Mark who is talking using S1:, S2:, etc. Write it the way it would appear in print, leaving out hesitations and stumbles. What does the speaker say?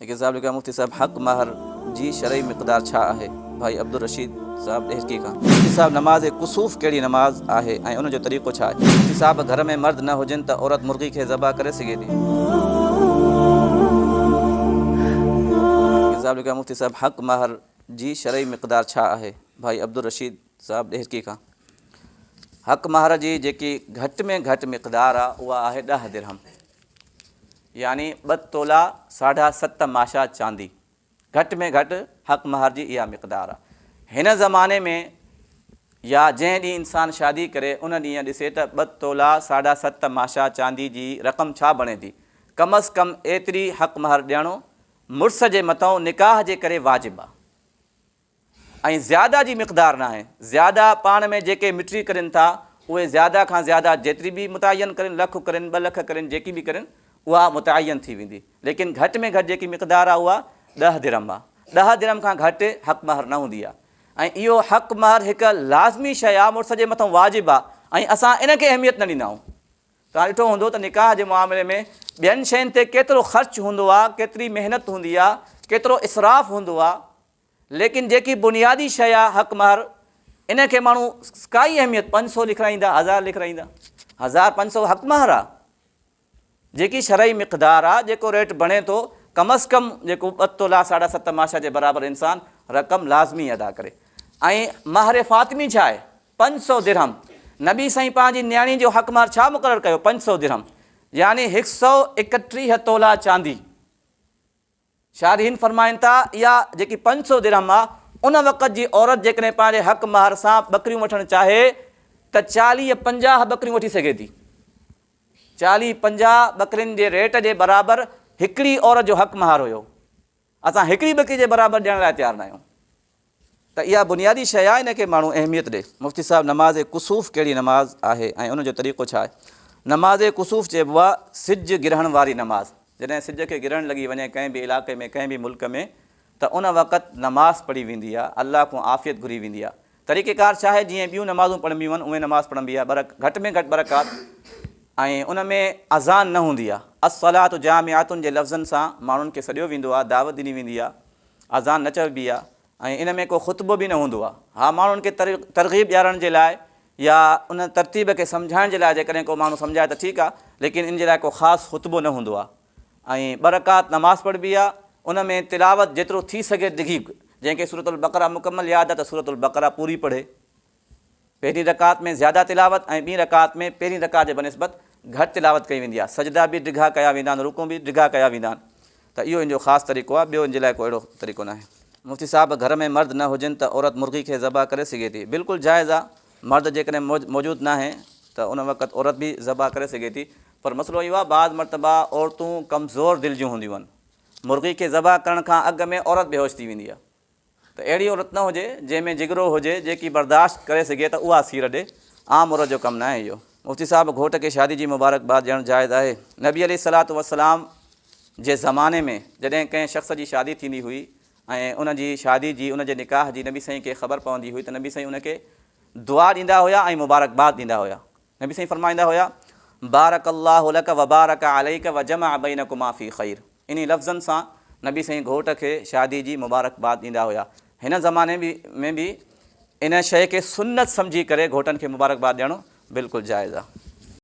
S1: هڪ صاحب لکيو آهي مفتي صاحب حق مهر جي شرعي مقدار ڇا آهي؟ ڀائي عبدالرشيد صاحب ڏهرڪي کان. مفتي صاحب نماز ڪسوف ڪهڙي نماز آهي ۽ ان جو طريقو ڇا آهي؟ مفتي صاحب گهر ۾ مرد نه هجن ته عورت مرغي کي ذبح ڪري سگهي ٿي؟ هڪ صاحب لکيو آهي مفتي صاحب حق مهر جي شرعي مقدار ڇا آهي؟ ڀائي عبدالرشيد صاحب ڏهرڪي کان. حق مهر جي جيڪي گهٽ ۾ گهٽ مقدار آهي اها آهي ڏهه درهم. يعني ٻه تولا ساڍا ست ماشا چاندي، گهٽ ۾ گهٽ حق مهر جي اها مقدار آ. هن زماني ۾ يا جنهن ڏينهن انسان شادي ڪري ان ڏينهن ڏسي ته ٻه تولا ساڍا ست ماشا چاندي جي رقم ڇا بڻي ٿي، ڪم از ڪم ايتري حق مهر ڏيڻو مڙس جي مٿئون نڪاح جي ڪري واجب آ. ۽ زياده جي مقدار ناهي، زياده پاڻ ۾ جيڪي مٽي ڪرين ٿا اهي زياده کان زياده جيتري به متعين ڪرين لک ڪرين ٻه لک ڪرين جيڪي به ڪرين اها متعين ٿي ويندي ليڪن گهٽ ۾ گهٽ جيڪي مقدار آهي اها ڏهه درهم آهي ڏهه درهم کان گهٽ حق مهر نه هوندي آهي ۽ اهو حق مهر هڪ لازمي شيء آهي مڙس جي مٿان واجب آهي ۽ اسان ان کي اهميت نه ڏيندا آهيون توهان ڏٺو هوندو ته نڪاح جي معاملي ۾ ٻين شين تي ڪيترو خرچ هوندو آهي ڪيتري محنت هوندي آهي ڪيترو اسراف هوندو آهي ليڪن جيڪي بنيادي شيء آ حق مهر ان کي ماڻهو ڪائي اهميت 500 لکرائيندا هزار لکرائيندا هزار 500 حق مهر آ جيڪي شرعي مقدار آ جيڪو ريٽ بڻي ٿو ڪم از ڪم جيڪو ٻه تولا ساڍا ست ماشا جي برابر انسان رقم لازمي ادا ڪري ۽ مهر فاطمي ڇا آهي 500 درهم نبي سائين پنهنجي نياڻي جو حق مهر ڇا مقرر ڪيو 500 درهم يعني 131 تولا چاندي شارحين فرمائن ٿا، اها جيڪي 500 درهم آ، ان وقت جي عورت جيڪڏهن پنهنجي حق مهر سان ٻڪريون وٺڻ چاهي ته چاليهه پنجاهه ٻڪريون وٺي سگهي ٿي. چاليهه پنجاهه ٻڪرين جي ريٽ جي برابر هڪڙي عورت جو حق مهر هيو. اسان هڪڙي ٻڪري جي برابر ڏيڻ لاء تيار ناهيون. ته اها بنيادي شيء آهي ان کي ماڻهو اهميت ڏي. مفتي صاحب نماز ڪسوف ڪهڙي نماز آهي ۽ ان جو طريقو ڇا آهي؟ نماز ڪسوف چئبو آهي سج گرهڻ واري نماز جڏهن سج کي گرهڻ لڳي وڃي ڪنهن به علائقي ۾ ڪنهن به ملڪ ۾ ته ان وقت نماز پڙهي ويندي آهي الله کان عافيت گهري ويندي آهي طريقي ڪار ڇا آهي جيئن ٻيون نمازون پڙهبيون آهن اونئين نماز پڙهبي آهي گهٽ ۾ گهٽ ٻه رڪعت ۽ ان ۾ اذان نه هوندي آهي الصلوة جامعة جي لفظن سان ماڻهن کي سڏيو ويندو آهي دعوت ڏني ويندي آهي اذان نه چئبي آ ۽ ان ۾ ڪو خطبو به نه هوندو آ. ها ماڻهن کي ترغيب ڏيارڻ جي لاء يا ان ترتيب کي سمجهائڻ جي لاء جيڪڏهن ڪو ماڻهو سمجهائي ته ٺيڪ آ ليڪن ان جي لاء ڪو خاص خطبو نه هوندو آ ۽ ٻه رڪعت نماز پڙهبي آ ان ۾ تلاوت جيترو ٿي سگهي ڊگهي جنهن کي سورة البقره مڪمل ياد آ ته سورة البقره پوري پڙهي. پهرين رڪعت ۾ زياده تلاوت ۽ ٻي رڪعت ۾ پهرين رڪعت جي بنسبت گهٽ تلاوت ڪئي ويندي آهي. سجدا به ڊگها ڪيا ويندا آهن، رڪوع به ڊگها ڪيا ويندا آهن ته اهو ان جو خاص طريقو آهي، ٻيو ان جي لاء ڪو اهڙو طريقو ناهي. مفتي صاحب گهر ۾ مرد نه هجن ته عورت مرغي کي ذبح ڪري سگهي ٿي؟ بلڪل جائز آهي، مرد جيڪڏهن موجود ناهي ته ان وقت عورت به ذبح ڪري سگهي ٿي، پر مسئلو اهو آهي بعض مرتبه عورتون ڪمزور دل جون هونديون آهن، مرغي کي ذبح ڪرڻ کان اڳ ۾ عورت بيهوش ٿي ويندي آهي. ته اهڙي عورت نه هجي جنهن ۾ جگرو هجي جيڪي برداشت ڪري سگهي ته اها سير ڏي، عام عورت جو ڪم ناهي اهو. مفتي صاحب گهوٽ کي شادي جي مبارڪباد ڏيڻ جائز آهي؟ نبي عليه الصلوة والسلام جي زماني ۾ جڏهن ڪنهن شخص جي شادي ٿيندي هئي ۽ ان جي شادي جي ان جي نڪاح جي نبي سائين کي خبر پوندي هئي ته نبي سائين ان کي دعا ڏيندا هيا ۽ مبارڪباد ڏيندا هيا. نبي سائين فرمائيندا هيا، بارڪ الله لڪ وبارڪ عليڪ وجمع بينڪما في خير انهي لفظن سان نبي سائين گهوٽ کي شادي جي مبارڪباد ڏيندا هيا. هن زماني ۾ به ان شيء کي سنت سمجهي ڪري گهوٽن کي مبارڪباد ڏيڻ بلڪل جائز آهي.